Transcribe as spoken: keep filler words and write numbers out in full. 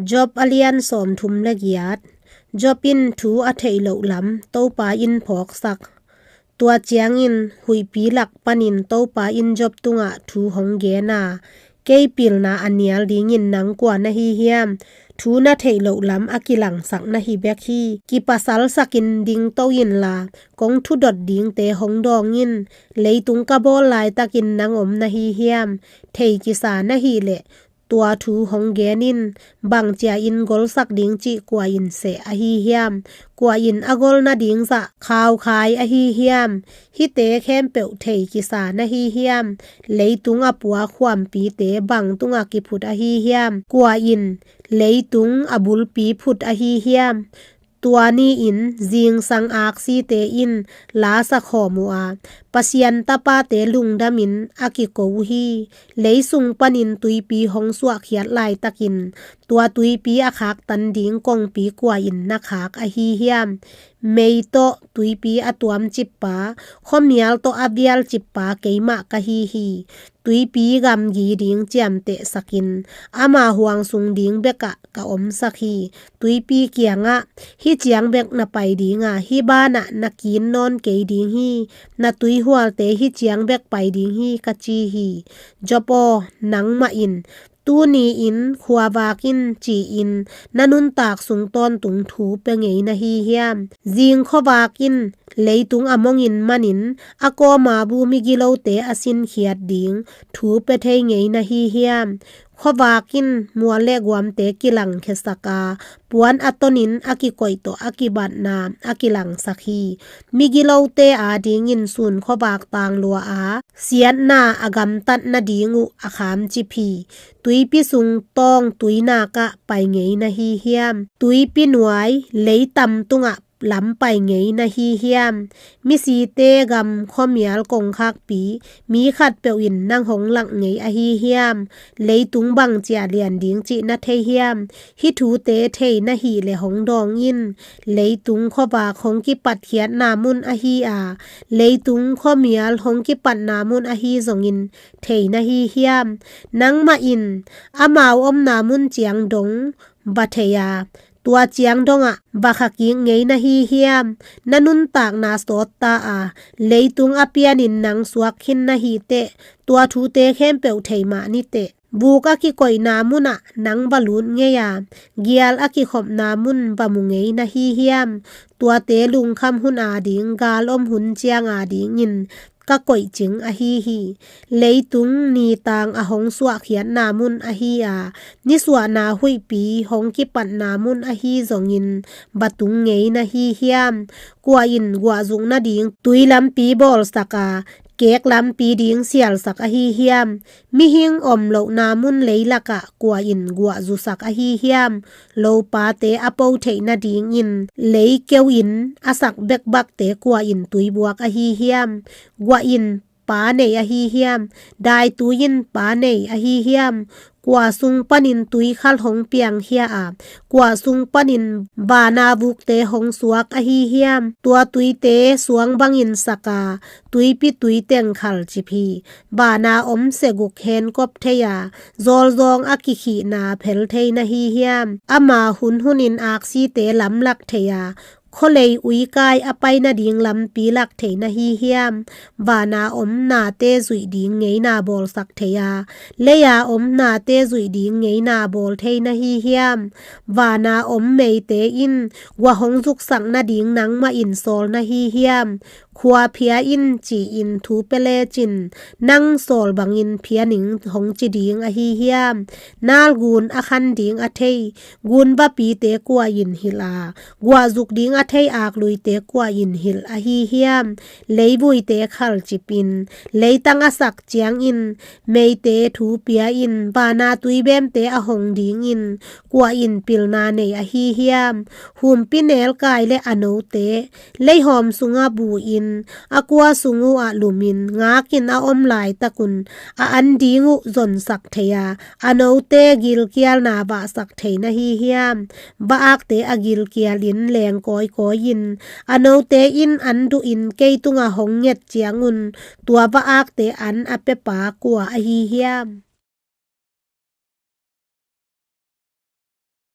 Job a lian sawmthum le giat. Job in thu a theih loh lam Topa in phawksak. Tua ciangin huihpi lak panin Topa in Job tungah thu hong gen a, kei pilna a nial dingin nang kua na hi hiam? Thu na theih loh lam a kilangsak na hi bek hi. Kipasalsakin dingto inla, kong thudot dingte hong dawng in. Leitung ka bawl laitakin nang om na hi hiam? Thei kisa na hih leh tua thu hong gen in. Bangcia in golsak ding cih kua in seh ahi hiam? Kua in a gol nading zah khaukhai ahi hiam? Hihte khempeuh thei kisa na hi hiam? Leitung a pua khuampite bang tungah kiphut ahi hiam? Kua in leitung a bulpi phut ahi hiam? Tua ni-in zingsang aksite in la sakhawm uh a, Pasian tapate lungdamin a kiko uh hi. Leisung panin tuipi hong suahkhiat laitakin tua tuipi a khaktan ding kongpi kua in na khak ahi hiam? Mei tawh tuipi a tuamcippa, khuamial tawh a vialcippa keimah ka hi hi. Tuipi gamgi ding ciamtehsakin ama huang sung ding bekah ka omsak hi. Tuipi kiangah, hih ciang bek na pai dinga, hih banah na kin nawn kei ding hi. Na tuihualte hih ciang bek pai ding hi, ka ci hi. Job aw, nangmah in, tuni-in khuavak in ci-in na nuntak sung tawntung thu pia ngei na hi hiam? Zing khuavak in leitung a mongin manin a kawma bu migilote a sinkhiat ding thu pia thei ngei na hi hiam? Khuavak in mual le guamte kilangkhiasak a, puan a tonin a kikoih tawh a kibatna a kilangsak hi. Migilote adingin sun khuavak tanglua a, siatna a gamtat nading uh a khamcip hi. Tuipi sung tawng tuinakah pai ngei na hi hiam? Tuipi nuai leitam tungah lam pai ngei na hi hiam? Misite gam khuamial kongkhakpi mi khatpeuh in nang hong lak ngei ahi hiam? Leitung bangcia lian ding cih na thei hiam? Hih thute thei na hih leh hong dawng in. Leitung khuavak hong kipatkhiatna mun ahi a, leitung khuamial hong kipatna mun ahi zongin thei na hi hiam? Nangmah in amau omna mun ciang dong va thei a, tua ciang dongah va khakik ngei na hi hiam? Na nuntakna sawt ta a, leitung a pianin nang suak khin na hi teh, tua thute khempeuh thei mah ni teh. Vuk a kikoihna munah nang va lut ngei a, gial a kikhopna mun va mu ngei na hi hiam? Tuate lungkham hun ading, gal om hun ciang adingin ka koihcing ahi hi. Leitung nitang a hong suahkhiatna mun ahi a, nisuahna huihpi hong kipatna mun ahi zongin va tung ngei na hi hiam? Kua in guahzuk nading tui lampi bawlsak a, kek lampi ding sialsak ahi hiam? Mihing om lohna mun leilakah kua in guahzusak ahi hiam? Lopate a po theih nadingin leikeu in a sak bekbakte kua in tuibuak ahi hiam? Guah in pa nei ahi hiam? Daitui in pa nei ahi hiam? Kua sung panin tuikhal hong piangkhia a, kua sung panin vana vukte hong suak ahi hiam? Tua tuite suang bangin sak a, tuipi tuiteng khalcip hi. Vana om seguk henkop thei a, zawlzawng a kikhihna phel thei na hi hiam? Ama hunhunin aksite lamlak thei a, khualei uikai a pai nading lampi lak thei na hi hiam? Vana om nate zuih ding ngeina bawlsak thei a, leia om nate zuih ding ngeina bawl thei na hi hiam? Vana om meite in guah hong zuksak nading nangmah in sawl na hi hiam? Khua phia in ci-in thu pia lecin, nang sawl bangin phia ning hong ci ding ahi hiam? Nalgun a khan ding a thei gunvapite kua in hilh a, guahzuk ding a thei akluite kua in hilh ahi hiam? Leivuite khalcip in, leitang a sak ciangin, meite thu pia in, vana tuibemte a hong dingin, kua in pilna nei ahi hiam? Humpi nelkai le a note leihawm sungah bu-in, a kua sung uh ah lumin, ngakin a om laitakun, a an ding uh zonsak thei a, a note gilkialna vahsak thei na hi hiam? Va-akte a gilkialin leng kawikawi in, a note in an duhin kei tungah hong nget ciangun, tua va-akte an a piapa kua ahi hiam?